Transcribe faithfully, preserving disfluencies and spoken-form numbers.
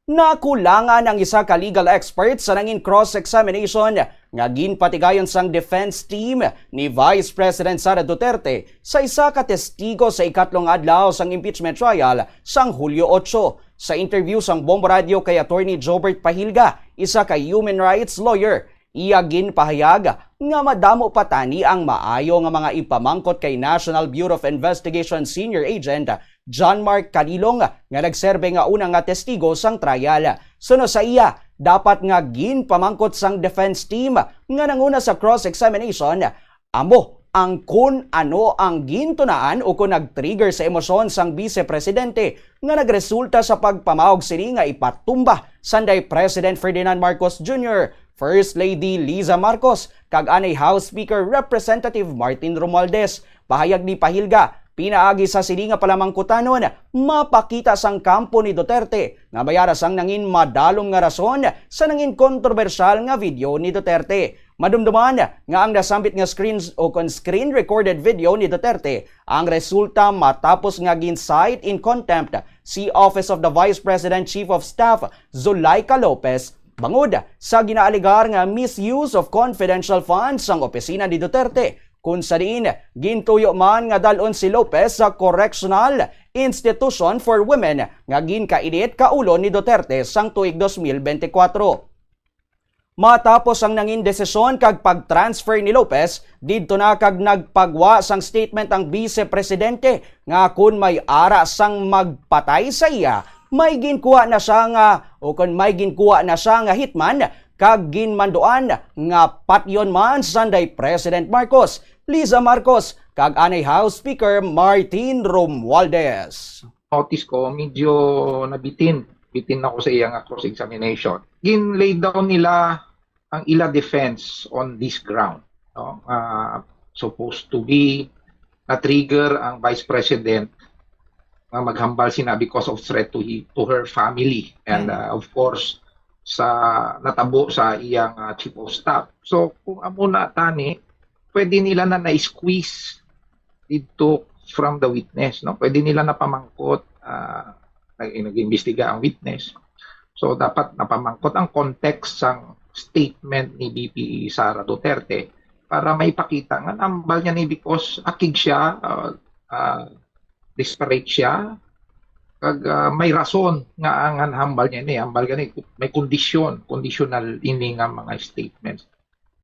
Nakulangan ang isa ka legal expert sa nangin cross-examination nga ginpatigayon sang defense team ni Vice President Sara Duterte sa isa ka testigo sa ikatlong adlaw sang impeachment trial sang Hulyo otso. Sa interview sang Bombo Radio kay Attorney Jobert Pahilga, isa ka human rights lawyer, iya ginpahayag nga madamo pa tani ang maayo nga mga ipamangkot kay National Bureau of Investigation Senior Agent John Mark Calilong nga nagserbe nga una nga testigo sang trial. Suno sa iya, dapat nga ginpamangkot sang defense team nga nanguna sa cross-examination amo ang kun ano ang gintunaan o kon nag-trigger sa emosyon sang Bise Presidente nga nagresulta sa pagpamaog sini nga ipatumba sanday President Ferdinand Marcos Junior, First Lady Liza Marcos, kag anay House Speaker Representative Martin Romualdez. Pahayag ni Pahilga, pinaagi sa sini nga palamangkutanon, mapakita sang kampo ni Duterte nga may ara sang nangin madalom nga rason sa nangin kontrobersyal nga video ni Duterte. Madumduman nga ang nasambit nga screen o kon screen recorded video ni Duterte ang resulta matapos nga gin-cite in contempt si Office of the Vice President Chief of Staff Zuleika Lopez bangod sa ginaalegar nga misuse of confidential funds sang opisina ni Duterte, kung sa diin gintuyo man nga dalon si Lopez sa correctional institution for women nga ginkainit kaulo ni Duterte sang tuig dos mil bente kwatro. Matapos ang nangin desisyon kag pag-transfer ni Lopez, didto na kag nagpagwa sang statement ang Bise Presidente nga kun may ara sang magpatay sa iya, may ginkuha na siya nga, o kun may ginkuha na siya nga hitman, kag ginmanduan nga patyon man sanday President Marcos, Liza Marcos, kag anay House Speaker Martin Romualdez. Notice ko, medyo nabitin. Bitin ako sa iya nga cross-examination. Gin-lay down nila ang ila defense on this ground, no? Ah, supposed to be na-trigger ang Vice President nga maghambal sina because of threat to he, to her family and, Mm. ah, of course, sa natabo sa iyang, ah, Chief of Staff. So, kung amo na tani, pwede nila na na-squeeze didto from the witness, no? Pwede nila na pamangkot, ah, nag-, nag-imbestiga ang witness. So, dapat napamangkot ang context sang statement ni V P Sara Duterte para maipakita nga nahambal niya ni because akig siya, ah, ah, desperate siya, kag, ah, may rason nga ang hambal niya ni, hambal gani, may kondisyon, conditional ini nga mga statements.